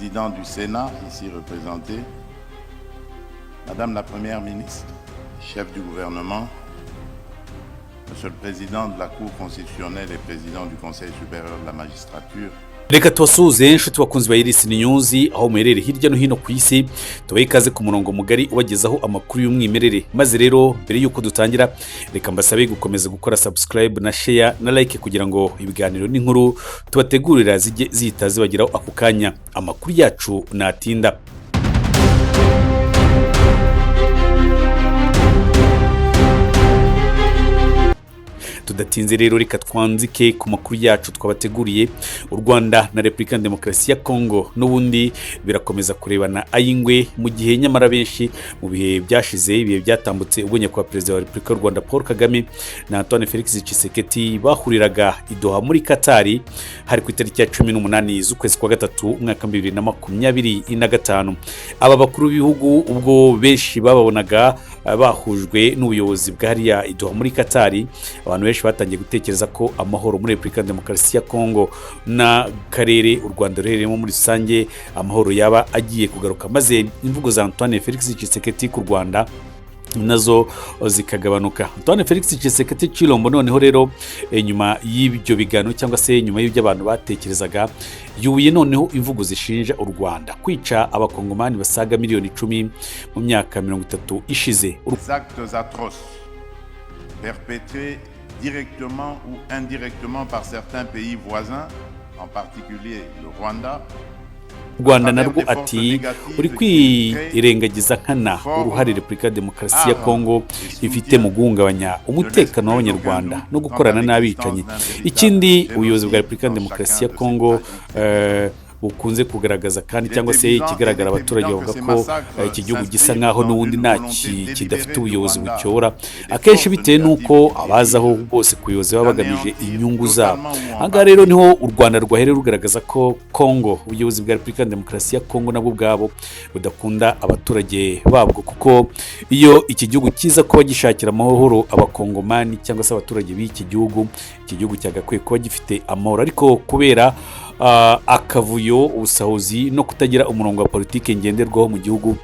Président du Sénat, ici représenté, Madame la Première ministre, chef du gouvernement, Monsieur le Président de la Cour constitutionnelle et Président du Conseil supérieur de la magistrature, Reka tubasuhuze, inshuti bakunzi ba Iris News, aho muherereye hirya no hino ku isi. Tubahe ikaze ku murongo mugari ubagezaho amakuru y'umwimerere. Maze rero, mbere y'uko dutangira, reka mbasabe gukomeza gukora subscribe na share na like, kugira ngo ibiganiro n'inkuru tubategurira zijye zihita zibageraho ako kanya. Amakuru yacu natinda. Tudatinze rero, reka twanzike ku makuru yacu twabateguriye. U Rwanda na Repubulika ya Demokarasi ya Kongo n'ubundi birakomeza kurebana ay'ingwe, mu gihe nyamara benshi mu bihe byashize, ibihe byatambutse, ubwo nyakubahwa Perezida wa Repubulika y'u Rwanda Paul Kagame na Antoine Felix Tshisekedi bahuriraga i Doha muri Katari, hari ku itariki ya 18 z'ukwezi kwa gatatu, umwaka 2025. Aba bakuru b'ibihugu, ubwo benshi bababonaga bahujwe n'ubuyobozi bwa hariya i Doha muri Katari, abantu benshi batangiye gutekereza ko amahoro muri Repubulika ya Demokarasi ya Kongo n'akarere u Rwanda ruherereyemo muri rusange, amahoro yaba agiye kugaruka, maze imvugo za Antoine Felix Tshisekedi ku Rwanda nazo zikagabanuka. Antoine Felix Tshisekedi Tshilombo noneho rero, nyuma y'ibyo biganiro cyangwa se nyuma y'ibyo abantu batekerezaga, yubuye noneho imvugo zishinja u Rwanda kwica Abakongomani basaga miliyoni 10 mu myaka 30 ishize. Les actes atroces perpétrés directement ou indirectement par certains pays voisins, en particulier le Rwanda, U Rwanda narwo ati: "Uri kwirengagiza nkana uruhare Repubulika ya Demokarasi ya Kongo ifite mu guhungabanya umutekano w'Abanyarwanda no gukorana n'abicanyi." Ikindi ubuyobozi bwa Repubulika ya Demokarasi ya Kongo bukunze kugaragaza kandi, cyangwa se ikigaragara, abaturage bavuga ko iki gihugu gisa nk'aho n'ubundi nta kidafite ubuyobozi bucyobora, akenshi bitewe n'uko abazaho bose ku buyobozi baba bagamije inyungu zabo. Aha ngaha rero niho u Rwanda rwahereye rugaragaza ko Kongo, ubuyobozi bwa Repubulika ya Demokarasi ya Kongo nabwo ubwabo budakunda abaturage babwo, kuko iyo iki gihugu kiza kuba gishakira amahoro Abakongomani cyangwa se abaturage b'iki gihugu, iki gihugu cyagakwiye kuba gifite amahoro. Ariko kubera akavuyo, ubusahuzi no kutagira umurongo wa politiki ngenderwaho mu gihugu,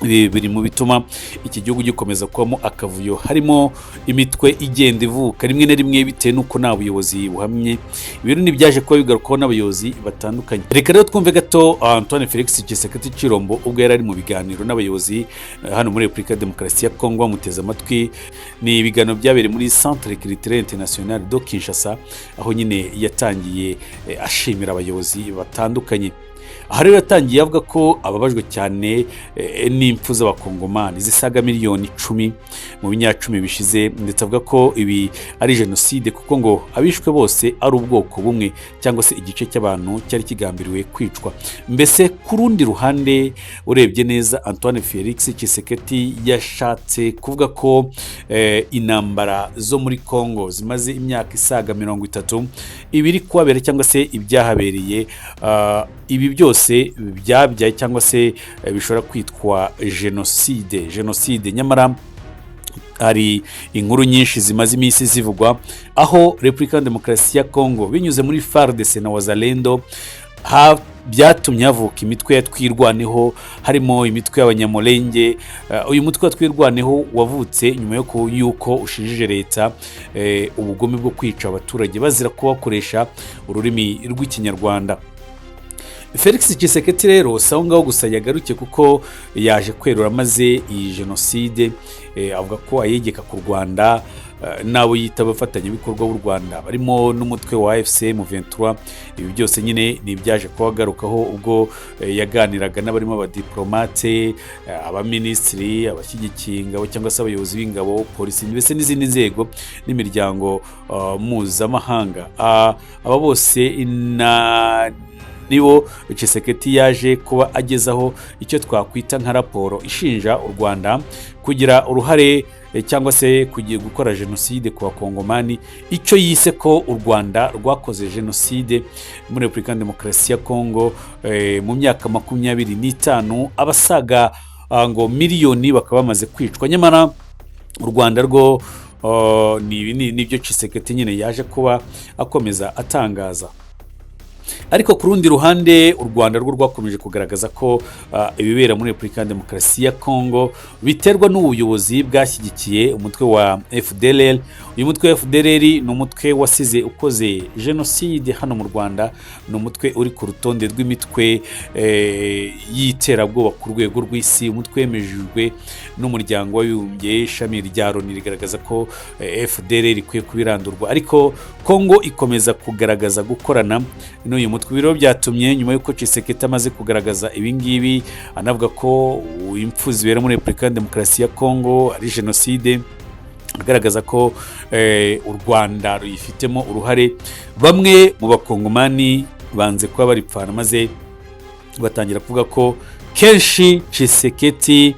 ibi biri mu bituma iki gihugu gikomeza kubamo akavuyo, harimo imitwe igenda ivuka rimwe na rimwe bitewe n'uko nta buyobozi buhamye. Ibintu ntibyaje kuba bigarukwaho n'abayobozi batandukanye. Reka rero twumve gato Antoine Felix Tshisekedi Tshilombo ubwo yari ari mu biganiro n'abayobozi hano muri Repubulika ya Demokarasi ya Kongo bamuteze amatwi. Ni ibiganiro byabereye muri Centre Culturel International de Kinshasa, aho nyine yatangiye ashimira abayobozi batandukanye. Aha rero yatangiye avuga ko ababajwe cyane n'impfu z'Abakongomani zisaga miliyoni 10 mu binyacumi bishize, ndetse avuga ko ibi ari jenoside, kuko ngo abishwe bose ari ubwoko bumwe cyangwa se igice cy'abantu cyari kigambiriwe kwicwa. Mbese ku rundi ruhande, urebye neza, Antoine Felix Tshisekedi yashatse kuvuga ko intambara zo muri Congo zimaze imyaka isaga 30, ibiri kuhabera cyangwa se ibyahabereye, ibi byose byabyaye cyangwa se bishobora kwitwa jenoside. Nyamara hari inkuru nyinshi zimaze iminsi zivugwa, aho Repubulika ya Demokarasi ya Kongo binyuze muri FARDC na Wazalendo byatumye havuka imitwe ya Twirwaneho, harimo imitwe y'Abanyamulenge. Uyu mutwe wa Twirwaneho wavutse nyuma y'uko ushinjije leta ubugome bwo kwica abaturage bazira kubakoresha ururimi rw'Ikinyarwanda. Felix Tshisekedi rero si aho ngaho gusa yagarukiye, kuko yaje kwerura maze iyi jenoside avuga ko ayegeka ku Rwanda n'abo yita abafatanyabikorwa b'u Rwanda, barimo n'umutwe wa AFC M23. Ibi byose nyine ni ibyaje kuba agarukaho ubwo yaganiraga n'abarimo abadiplomate, abaminisitiri, abashyigikiye ingabo cyangwa se abayobozi b'ingabo, polisi, ndetse n'izindi nzego n'imiryango mpuzamahanga. Aba bose na nibo Tshisekedi yaje kuba agezaho icyo twakwita nka raporo ishinja u Rwanda kugira uruhare cyangwa se kugiye gukora jenoside ku Bakongomani, icyo yise ko u Rwanda rwakoze jenoside muri Repubulika ya Demokarasi ya Kongo mu myaka 25, abasaga ngo miliyoni bakaba bamaze kwicwa. Nyamara u Rwanda rwo ni nibyo Tshisekedi nyine yaje kuba akomeza atangaza. Ariko ku rundi ruhande, u Rwanda rwo rwakomeje kugaragaza ko ibibera muri Repubulika ya Demokarasi ya Kongo biterwa n'ubuyobozi bwashyigikiye umutwe wa FDLR. Uyu mutwe wa FDLR ni umutwe wasize ukoze jenoside hano mu Rwanda, ni umutwe uri ku rutonde rw'imitwe y'iterabwoba ku rwego rw'isi, umutwe wemejwe n'Umuryango w'Abibumbye, ishami rya Loni rigaragaza ko FDLR ikwiye kubirandurwa, ariko Kongo ikomeza kugaragaza gukorana n'uyu mutwe. Ibiro byatumye nyuma y'uko Tshisekedi amaze kugaragaza ibingibi, anavuga ko impfu zibera muri Repubulika ya Demokarasi ya Kongo ari jenoside, agaragaza ko u Rwanda ruyifitemo uruhare, bamwe mu Bakongomani banze kuba baripfana, maze batangira kuvuga ko kenshi Tshisekedi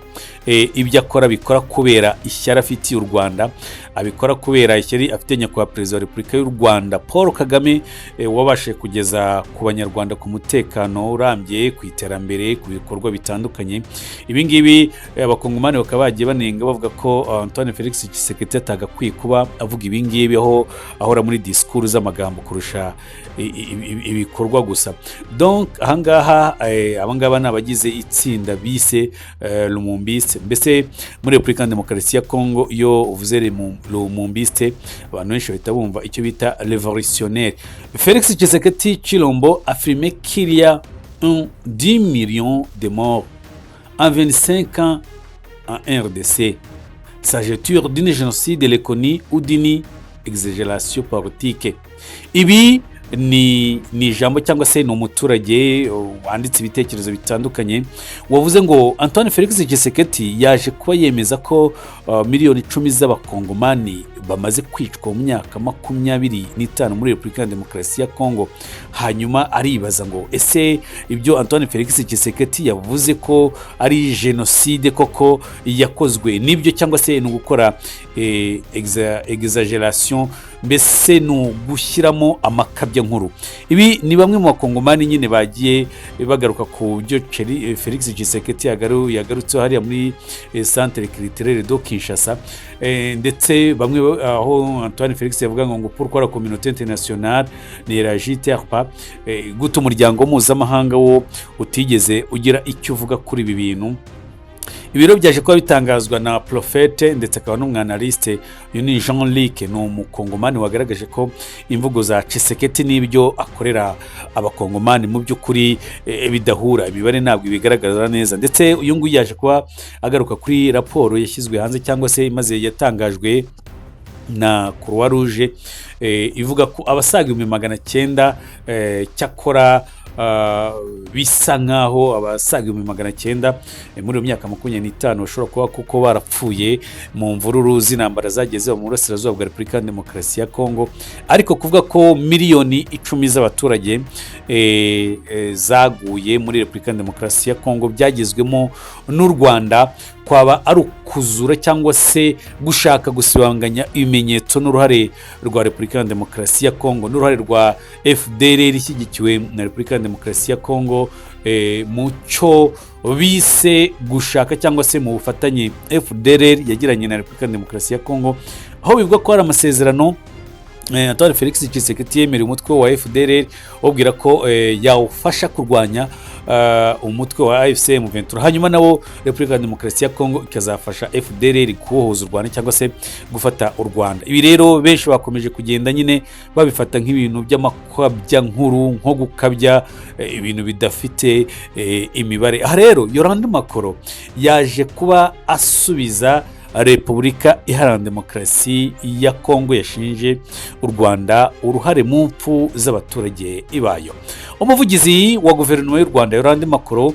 ibyo akora bikora kubera ishyari afitiye u Rwanda, abikora kubera ishyari afite nyakubahwa Perezida wa Repubulika y'u Rwanda Paul Kagame, wabashije kugeza ku Banyarwanda ku mutekano urambye, ku iterambere, ku bikorwa bitandukanye. Ibi ngibi Abakongomani bakaba bagiye banenga, bavuga ko Antoine Felix Tshisekedi atagakwiye kuba avuga ibi ngibi, aho ahora muri disikuru z'amagambo kurusha ibikorwa gusa. Donc ahangaha abangaba ni abagize itsinda bise Lumumbiste. Mbese muri Repubulika ya Demokarasi ya Kongo, iyo uvuze Lumumbiste, abantu benshi bahita bumva icyo bita révolutionnaire. Felix Tshisekedi Tshilombo affirme qu'il y a un 10 millions de morts en 25 ans en RDC. S'agit-il d'une génocide reconnu ou d'une exagération politique? Ibi ni ijambo cyangwa se ni umuturage wanditse ibitekerezo bitandukanye, wavuze ngo Antoine Felix Tshisekedi yaje kuba yemeza ko miliyoni 10 z'Abakongomani bamaze kwicwa mu myaka 25 muri Repubulika ya Demokarasi ya Kongo. Hanyuma aribaza ngo ese ibyo Antoine Felix Tshisekedi yavuze ko ari jenoside koko yakozwe nibyo, cyangwa se ni ugukora exagération, mbese ni ugushyiramo amakabya nkuru? Ibi ni bamwe mu Bakongomani nyine bagiye bagaruka ku byo Felix Tshisekedi yagarutseho hariya muri Centre Culturel de Kinshasa. Ndetse bamwe aho Antoine Felix yavuga ngo pourquoi la communauté internationale ne réagit pas, gute umuryango mpuzamahanga wo utigeze ugira icyo uvuga kuri ibi bintu? Ibiro byaje kuba bitangazwa na Prophète, ndetse akaba n'umwanalyste. Uyu ni Jean Luc, ni Umukongomani wagaragaje ko imvugo za Tshisekedi n'ibyo akorera Abakongomani mu by'ukuri bidahura, imibare ntabwo ibigaragaza neza. Ndetse uyu nguyu yaje kuba agaruka kuri raporo yashyizwe hanze, cyangwa se imaze yatangajwe na Croix Rouge, ivuga ko abasaga 900,000, cyakora bisa nk'aho abasaga 900,000 muri iyo myaka 25 bashobora kuba kuko barapfuye mu mvururu z'intambara zagiye ziba mu burasirazuba bwa Repubulika ya Demokarasi ya Kongo. Ariko kuvuga ko miliyoni 10 z'abaturage zaguye muri Repubulika ya Demokarasi ya Kongo byagezwemo n'u Rwanda, kwaba ari ukuzura cyangwa se gushaka gusibanganya ibimenyetso n'uruhare rwa Repubulika ya Demokarasi ya Kongo n'uruhare rwa FDLR ishyigikiwe na Repubulika ya Demokarasi ya Kongo, mu cyo bise gushaka cyangwa se mu bufatanye FDLR yagiranye na Repubulika ya Demokarasi ya Kongo, aho bivuga ko hari amasezerano Antoine Felix Tshisekedi yemereye umutwe wa FDLR, ubwira ko yawufasha kurwanya umutwe wa AFC M23, hanyuma nawo Repubulika ya Demokarasi ya Kongo ikazafasha FDLR kubohoza u Rwanda cyangwa se gufata u Rwanda. Ibi rero benshi bakomeje kugenda nyine babifata nk'ibintu by'amakabya nkuru, nko gukabya, ibintu bidafite imibare. Aha rero Yolande Makolo yaje kuba asubiza Repubulika Iharanira Demokarasi ya Kongo yashinje u Rwanda uruhare mu mpfu z'abaturage ibayo. Umuvugizi wa guverinoma y'u Rwanda Yolande Makolo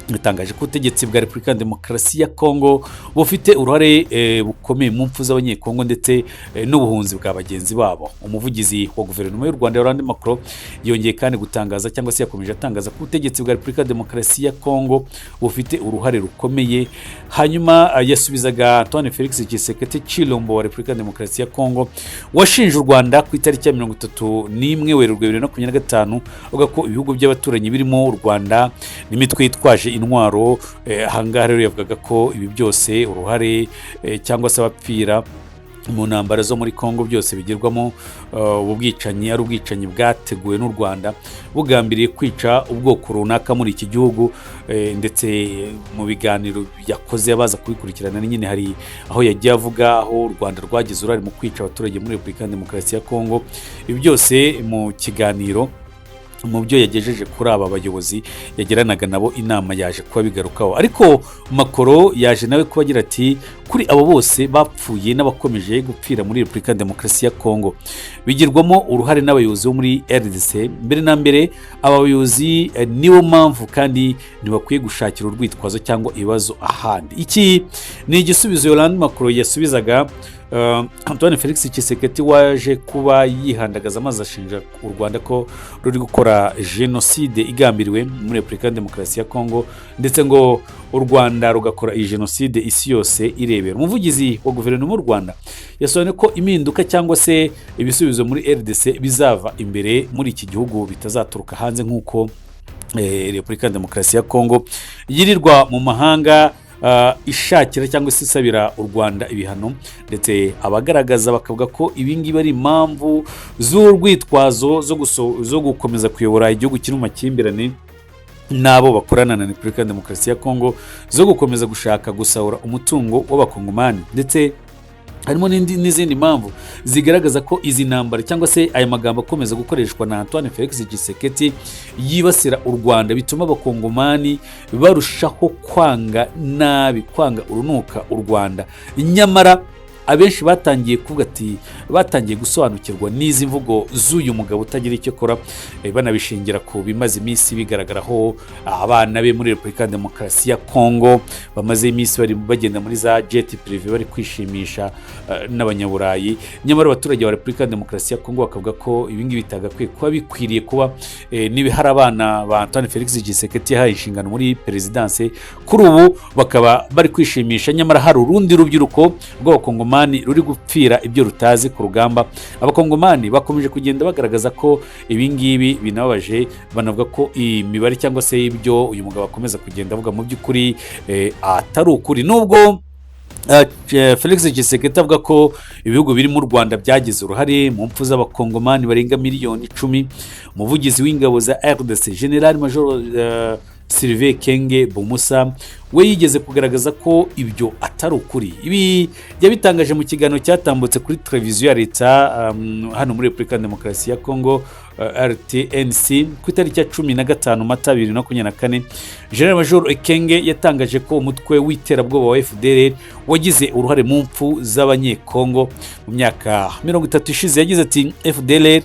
yatangaje ko ubutegetsi bwa Repubulika ya Demokarasi ya Kongo bufite uruhare bukomeye mu mpfu z'Abanyekongo ndetse n'ubuhunzi bwa bagenzi babo. Umuvugizi wa guverinoma y'u Rwanda Yolande Makolo yongeye kandi gutangaza, cyangwa se yakomeje atangaza ko ubutegetsi bwa Repubulika ya Demokarasi ya Kongo bufite uruhare rukomeye. Hanyuma yasubizaga Antoine Felix Tshisekedi Tshilombo wa Repubulika ya Demokarasi ya Kongo, washinje u Rwanda ku itariki ya 31 Werurwe 2025, avuga ko ibihugu by'abaturanyi birimo u Rwanda n'imitwe yitwaje intwaro. Ahangaha rero yavugaga ko ibi byose uruhare, cyangwa se abapfira Mu ntambara zo muri Congo byose bigirwamo ubu bwicanyi ari ubwicanyi bwateguwe n'u Rwanda bugambiriye kwica ubwoko runaka muri iki gihugu. Ndetse mu biganiro yakoze abaza kubikurikirana nyine, hari aho yagiye avuga aho u Rwanda rwagize uruhare mu kwica abaturage muri Repubulika ya Demokarasi ya Kongo. Ibi byose mu kiganiro, mu byo yagejeje kuri aba bayobozi yagiranaga nabo inama, yaje kuba bigarukaho. Ariko Macron yaje nawe kuba agira ati: "Kuri abo bose bapfuye n'abakomeje gupfira muri Repubulika ya Demokarasi ya Kongo bigirwamo uruhare n'abayobozi bo muri RDC, mbere na mbere aba bayobozi, nibo mpamvu kandi ntibakwiye gushakira urwitwazo cyangwa ibibazo ahandi." Iki ni igisubizo Yolande Macron yasubizaga Antoine Felix Tshisekedi, waje kuba yihandagaza maze ashinja u Rwanda ko ruri gukora jenoside igambiriwe muri Repubulika ya Demokarasi ya Kongo, ndetse ngo u Rwanda rugakora iyi jenoside isi yose irebera. Umuvugizi wa guverinoma y'u Rwanda yasobanuye ko impinduka cyangwa se ibisubizo muri RDC bizava imbere muri iki gihugu, bitazaturuka hanze nk'uko Repubulika ya Demokarasi ya Kongo yirirwa mu mahanga ishakira cyangwa se isabira u Rwanda ibihano. Ndetse abagaragaza bakavuga ko ibingibi ari impamvu z'urwitwazo zo gukomeza kuyobora igihugu kiri mu makimbirane n'abo bakorana na Repubulika ya Demokarasi ya Kongo, zo gukomeza gushaka gusahura umutungo w'Abakongomani. Ndetse harimo n'izindi mpamvu zigaragaza ko izi ntambara cyangwa se aya magambo akomeza gukoreshwa na Antoine Felix Tshisekedi yibasira u Rwanda bituma Abakongomani barushaho kwanga nabi, kwanga urunuka u Rwanda. Nyamara abenshi batangiye kuvuga ati batangiye gusobanukirwa n'izi mvugo z'uyu mugabo utagira icyo akora, banabishingira ku bimaze iminsi bigaragaraho abana be muri Repubulika ya Demokarasi ya Kongo bamaze iminsi bari bagenda muri za jet privé, bari kwishimisha n'Abanyaburayi. Nyamara abaturage ba Repubulika ya Demokarasi ya Kongo bakavuga ko ibingibi bitagakwiye kuba bikwiriye kuba. Niba hari abana ba Antoine Felix Tshisekedi yahaye inshingano muri perezidanse, kuri ubu bakaba bari kwishimisha, nyamara hari urundi rubyiruko rw'Abakongomani ruri gupfira ibyo rutazi ku rugamba. Abakongomani bakomeje kugenda bagaragaza ko ibingibi binababaje, banavuga ko iyi mibare cyangwa se ibyo uyu mugabo akomeza kugenda avuga mu by'ukuri atari ukuri. Nubwo Felix Tshisekedi avuga ko ibihugu birimo u Rwanda byagize uruhare mu mpfu z'Abakongomani barenga miliyoni 10, umuvugizi w'ingabo za RDC, General Major Sylvain Ekenge Bumusa, we yigeze kugaragaza ko ibyo atari ukuri. Ibi yabitangaje mu kiganiro cyatambutse kuri televiziyo ya leta hano muri Repubulika ya Demokarasi ya Kongo, RTNC, ku itariki ya 15 Mata 2024. General Major Ekenge yatangaje ko umutwe w'iterabwoba wa FDLR wagize uruhare mu mpfu z'Abanyekongo mu myaka 30 ishize. Yagize ati: "FDLR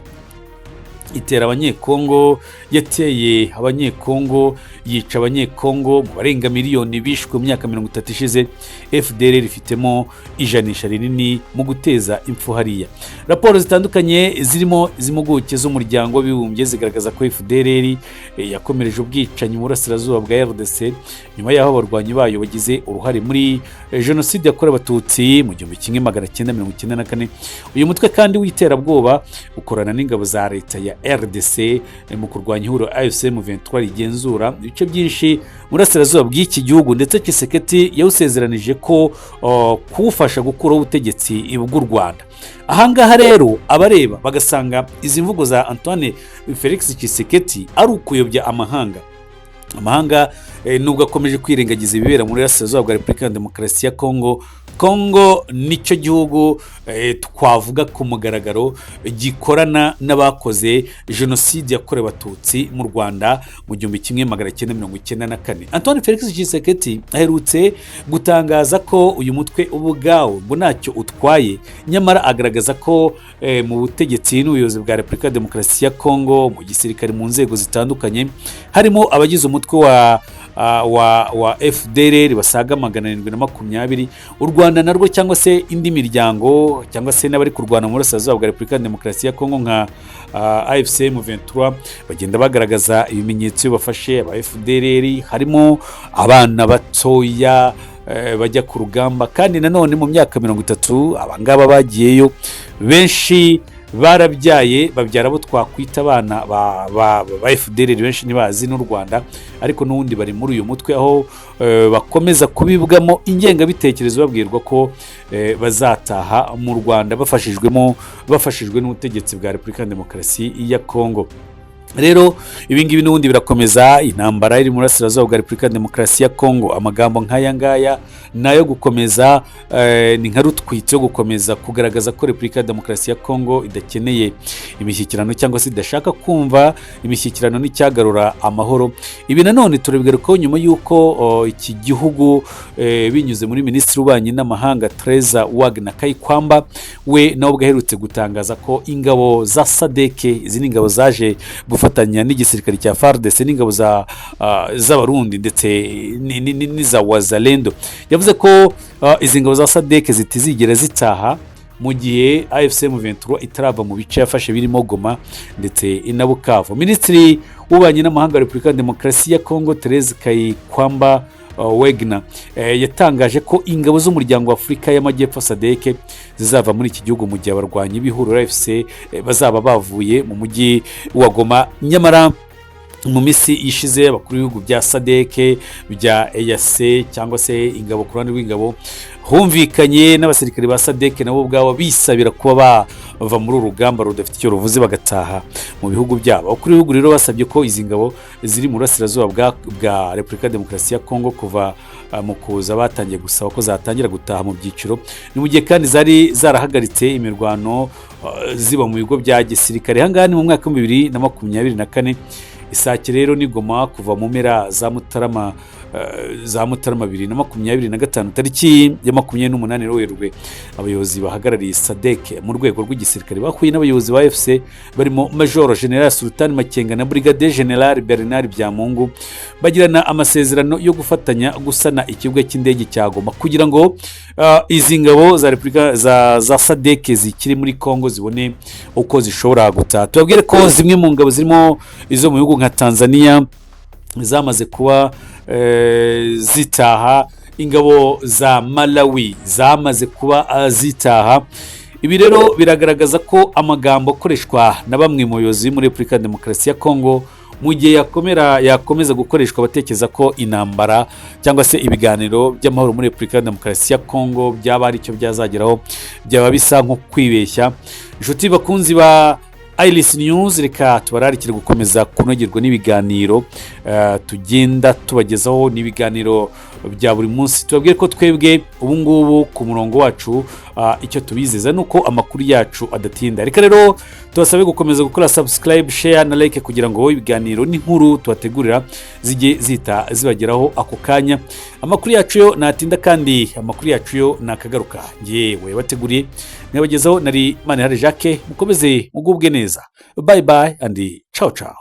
itera Abanyekongo, yateye Abanyekongo, yica Abanyekongo. Mu barenga miliyoni bishwe mu myaka 30 ishize, FDLR ifitemo ijanisha rinini mu guteza impfu hariya." Raporo zitandukanye zirimo iz'impuguke z'Umuryango w'Abibumbye zigaragaza ko FDLR yakomereje ubwicanyi mu burasirazuba bwa RDC nyuma y'aho abarwanyi bayo bagize uruhare muri jenoside yakorewe Abatutsi mu 1994. Uyu mutwe kandi w'iterabwoba ukorana n'ingabo za leta ya RDC mu kurwanya ihuriro AFC M23 rigenzura ibice byinshi burasirazuba bw'iki gihugu. Ndetse Tshisekedi yawusezeranije ko kuwufasha gukuraho ubutegetsi bw'u Rwanda. Ahangaha rero abareba bagasanga izi mvugo za Antoine Felix Tshisekedi ari ukuyobya amahanga. Amahanga nubwo akomeje kwirengagiza ibibera muri Burasirazuba bwa Repubulika ya Demokarasi ya Kongo, Kongo nicyo gihugu twavuga ku mugaragaro gikorana n'abakoze jenoside yakorewe Abatutsi mu Rwanda mu 1994. Antoine Felix Tshisekedi aherutse gutangaza ko uyu mutwe ubwawo ngo ntacyo utwaye, nyamara agaragaza ko mu butegetsi n'ubuyobozi bwa Repubulika ya Demokarasi ya Kongo, mu gisirikare, mu nzego zitandukanye, harimo abagize umutwe wa FDLR basaga 720. U Rwanda narwo cyangwa se indi miryango cyangwa se n'abari kurwana mu burasirazuba bwa Repubulika ya Demokarasi ya Kongo nka AFC M23 bagenda bagaragaza ibimenyetso iyo bafashe aba FDLR, harimo abana batoya bajya ku rugamba. Kandi nanone mu myaka 30 abangaba bagiyeyo benshi. Barabyaye, babyara abo twakwita abana ba FDLR. Benshi ntibazi n'u Rwanda, ariko n'ubundi bari muri uyu mutwe, aho bakomeza kubibwamo ingengabitekerezo, babwirwa ko bazataha mu Rwanda bafashijwe n'ubutegetsi bwa Repubulika ya Demokarasi ya Kongo. Rero ibi ngibi n'ubundi birakomeza. Intambara iri mu burasirazuba bwa Repubulika ya Demokarasi ya Kongo, amagambo nk'aya ngaya nayo gukomeza ni nka rutwitsi yo gukomeza kugaragaza ko Repubulika ya Demokarasi ya Kongo idakeneye imishyikirano cyangwa se idashaka kumva imishyikirano n'icyagarura amahoro. Ibi nanone turabigarukaho nyuma y'uko iki gihugu, binyuze muri Minisitiri w'Ububanyi n'Amahanga Teresa Wagner Kayikwamba, we nawe ubwo aherutse gutangaza ko ingabo za SADC, izi ni ingabo zaje gufatanya n'igisirikare cya FARDC n'ingabo z'Abarundi ndetse n'iza Wazalendo, yavuze ko izi ngabo za SADC zitizigera zitaha mu gihe AFC M23 itarava mu bice yafashe birimo Goma ndetse na Bukavu. Minisitiri w'Ububanyi n'Amahanga wa Repubulika ya Demokarasi ya Kongo, Therese Kayikwamba Wegner, yatangaje ko ingabo z'Umuryango wa Afurika y'Amajyepfo SADC zizava muri iki gihugu mu gihe abarwanyi b'ihuriro AFC bazaba bavuye mu mujyi wa Goma. Nyamara mu minsi ishize, abakuru b'ibihugu bya SADC, bya EAC, cyangwa se ingabo, ku ruhande rw'ingabo humvikanye n'abasirikare ba SADC, nabo ubwabo bisabira kuba bava muri uru rugamba rudafite icyo ruvuze, bagataha mu bihugu byabo. Abakuru b'ibihugu rero basabye ko izi ngabo ziri mu burasirazuba bwa Repubulika ya Demokarasi ya Kongo kuva mu kuza, batangiye gusaba ko zatangira gutaha mu byiciro. Ni mu gihe kandi zari zarahagaritse imirwano ziba mu bigo bya gisirikare. Aha ngaha ni mu mwaka wa 2024. Isake rero ni Goma. Kuva mu mpera za Mutarama 2025, tariki ya 28 Werurwe, abayobozi bahagarariye SADC mu rwego rw'igisirikare bahuye n'abayobozi ba AFC barimo Major General Sultan Makenga na Brigadier General Bernard Byamungu, bagirana amasezerano yo gufatanya gusana ikibuga cy'indege cya Goma kugira ngo izi ngabo za Repubulika za SADC zikiri muri Congo zibone uko zishobora gutaha. Tubabwire ko zimwe mu ngabo zirimo izo mu bihugu nka Tanzania zamaze kuba zitaha, ingabo za Malawi zamaze kuba zitaha. Ibi rero biragaragaza ko amagambo akoreshwa na bamwe mu bayobozi muri Repubulika ya Demokarasi ya Kongo, mu gihe yakomeza gukoreshwa, batekereza ko intambara cyangwa se ibiganiro by'amahoro muri Repubulika ya Demokarasi ya Kongo byaba ari icyo byazageraho, byaba bisa nko kwibeshya. Inshuti bakunzi ba Iris News, reka tubararikire gukomeza kunogerwa n'ibiganiro tugenda tubagezaho, n'ibiganiro bya buri munsi. Tubabwire ko twebwe ubu ngubu ku murongo wacu, icyo tubizeza ni uko amakuru yacu adatinda. Reka rero tubasabe gukomeza gukora subscribe, share na like kugira ngo ibiganiro n'inkuru tubategurira zijye zihita zibageraho ako kanya. Amakuru yacu yo natinda kandi amakuru yacu yo nakagaruka. Ngewe bateguriye mwabagezaho nari Manihari Jacques. Mukomeze mugubwe neza. Bye bye and ciao ciao.